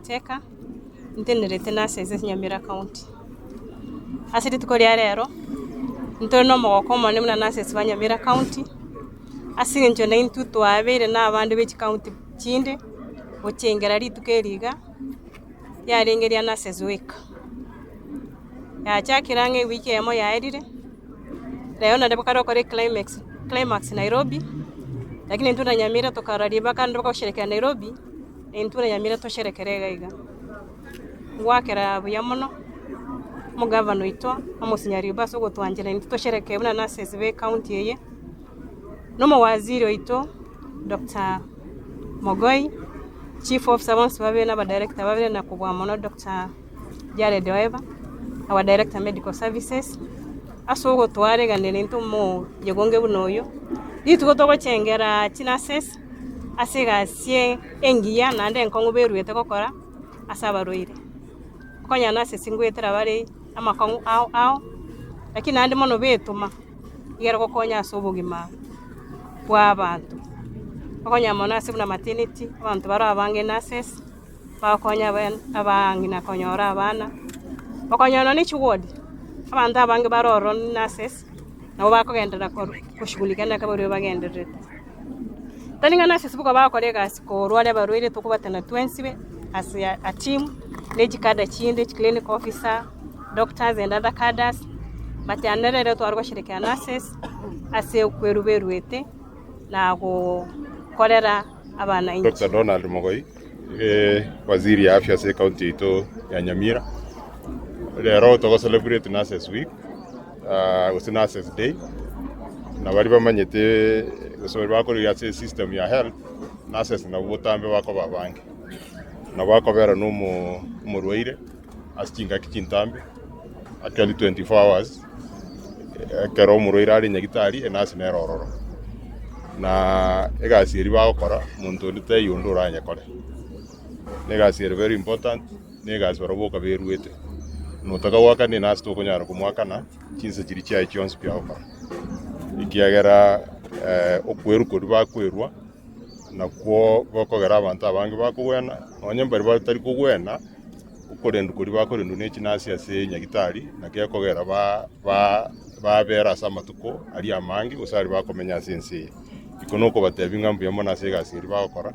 Gateka, ntenerete nurses ase Nyamira County. Ase rituko ria rero, ntore na omogoko omonene buna nurses ba Nyamira County, ase eng'encho naintwe twabeire na abande be chikaunti chinde, gochengera rituko eri iga, riarenge ria nurses week. Yachakire ang'e ewiki eyemo yaerire, rero naende bakare gokora eclimax climax Nairobi, lakini intwe na Nyamira tokarora ribaka naende bakosherekea Nairobi, na intwe na Nyamira tosherekere iga iga. Ngoakera buya mono, omogavana oito, Amos Nyaribo ase ogotwanchera intwe tosherekee buna nurses ba ecounty eye, na omowaziri oito Doctor Mogoi, chief officer bonsi babere na abadirector babere na kobua mono Doctor Jared Oeba, our director medical services, ase ogotwareganera intwe omoyegonge buna oyo, rituko togochengera chinurses ase egasi engiya naende enkong'u beruete gokora ase abarwaire. Okonyora nurses ngoetera bare amakong'u ao ao, lakini naende mono betoma igere gokonya ase obogima bwa abanto. Okonyora mono ase buna maternity, abanto bare abange nurses. Bakonya abang'ina konyora abana, okonyora nonya ne chiward, abanto abange bare ororo nurses, nabo bakogenderera koshughulikia naki abarwaire bagendererete. Tari ng'a nurses boka bagokora egasi korwaria abarwaire tokobatana twensi be as a team, ne chikada chinde, chiclinic officer, doctors and other cadres, but ande rero tware gosherekea nurses ase okwerwa berwete na gokorera abananchi. Doctor Donald Mogoi. Waziri ya afya ase ecounty yaito ya Nyamira. Rero togo celebrate nurses week gose nurses day, na baria bamanyete gose baria bakorigia ase esystem ya health, nurses nabwo botambe bakoba abange. Nabo bakobera na omo omorwaire ase chingaki chintambe actually 24 hours, ekero omorwaire are nyagitari enurse nere ororo. Na egasi eria bagokora monto onde taiyo onde oranyekore, na egasi ere very important, na egasi barabwo boka beruete. Notaka goakana enurse tokonyara komoakana chinsa chiria chiaye chionsi pi agokora, ekiagera okwerwa koria bakwerwa nakwo gokogera abanto abange bakogwena, nonye mbaria batari kogwena. Okorendwa koria bakorendwa ne chinasi ase nyagitari nakio gekogera babera ase amatuko aria amange gose aria bakomenya ase ense eye. Iko nokobatebia ng'a mbuya mono ase egasi eria bagokora,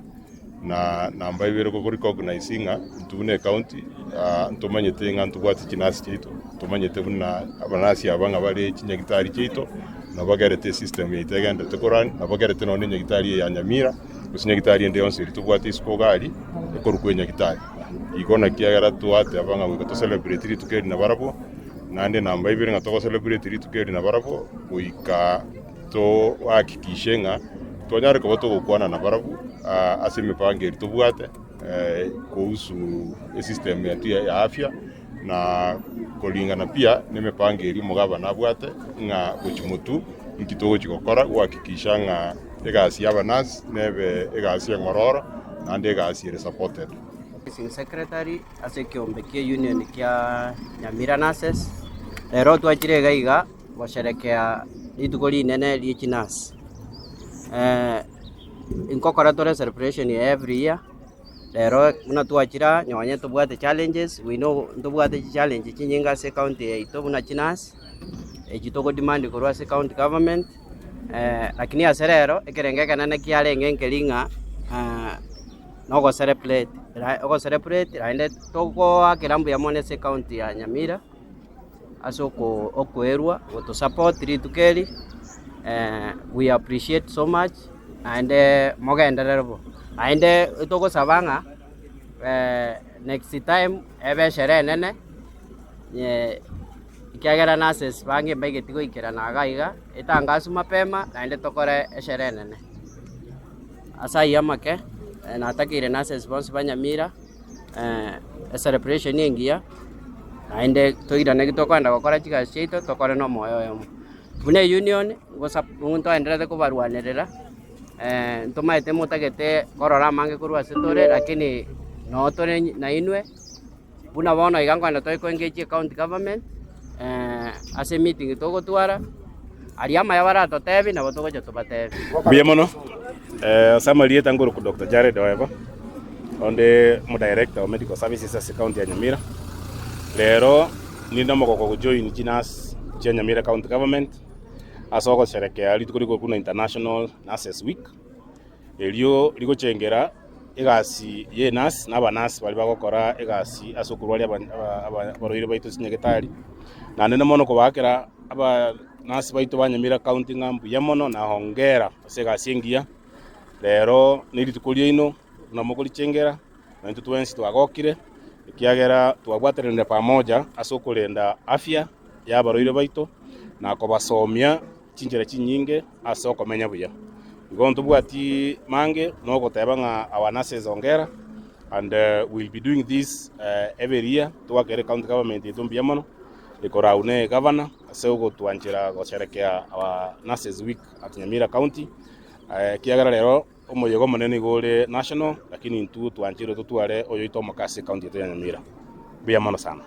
na namba ibere ko recognize ng'a intwe buna ecounty ntomanyete ng'a ntobwate chinasi chiaito, ntomanyete buna abanasi aba ng'a bare chinyagitari chiaito, nabo bagerete esystem yaito egenderete korun, nabo bagerete nonye na enyagitari eye ya Nyamira. Gose nyagitari ende yonsi eria tobwate isiko iga aria, ekorokwa enyagitari. Igo naki ekiagera twateba ng'a goika to celebrate rituko eri nabarabwo, naende namba ibere ng'a togo celebrate rituko eri nabarabwo, goika tohakikishe ng'a twanyare koba togokwana nabarabwo ase emipango eria tobwate kuhusu esystem yaito ya afya, na koringana pia nemepango eria omogabana abwate ng'a gochia motwe inki togochia gokora gohakikisha ng'a egasi y'abanurse nebe egasi eng'ororo naende egasi ere supported. Organising Secretary ase ekeombe kia union kia Nyamira Nurses, rero twachire iga iga gosherekea rituko rinene rie chinurse. Nkokora tore celebration eye every year, rero buna twachire aa nonye tobwate challenges, we know ntobwate chichallenges chinyinge ase ecounty yaito buna chinurse, echi togo demand korwa ase county government. Lakini ase rero ekerengo ekenene kiarenge nkeri ng'a nogo celebrate ogo celebrate naende togoakera mbuya mono ase ecounty ya Nyamira ase oko okoerwa goto support rituko eri we appreciate so much naende mogenderere bo. Naende togosaba ng'a next time ebe esherehe enene. Ekiagera nurses bange mbaigeti goikerana iga iga, etangaswe mapema naende tokore esherehe enene. Ase ayio amake, natakeire nurses bonsi ba Nyamira ecelebration engiya, naende toiraneri tokogenda gokora chigasi chiaito tokore na omoyo oyomo. Buna eunion, ngosa ntoendererete kobarwanerera, ntomaete motagete korora amange korwa ase tore lakini noo tore nainwe. Buna bono iga nkoenda tore koengage ecounty government ase emeeting togotwara, aria amaya baratotebie nabo togocha tobatebie. Mbuya mono, ase amarieta nkorokwa Doctor Jared Oeba. Onde omo-director o medical services ase county ya Nyamira. Rero ninde omogoko gojoin chinurse chia Nyamira county government ase ogosherekea rituko rikorokwa buna International Nurses Week, erio rigochengera egasi ya enurse na abanurse baria bagokora egasi ase okorwaria abarwaire baito chinyagetari. Naende mono kobaakera abanurse baito ba Nyamira county ng'a mbuya mono na hongera ase egasi engiya. Rero nerituko riaino buna mokorichengera, na intwe twensi twagokire, ekiagera twabwateranire pamoja ase okorenda afya y'abarwaire baito, na kobasomia chinchera chinyinge ase okomenya buya. Igo ntobwati mange nogoteba ng'a our nurses hongera and we'll be doing this every year, twakere county government yaito mbuya mono, ekorau ne governor ase ogotwanchera gosherekea our nurses week at Nyamira county, ekiagera rero Omoyega omonene nigo ore national, lakini intwe twanchire totware oyoito omoke ase ecounty yaito ya Nyamira. Mbuya mono sana.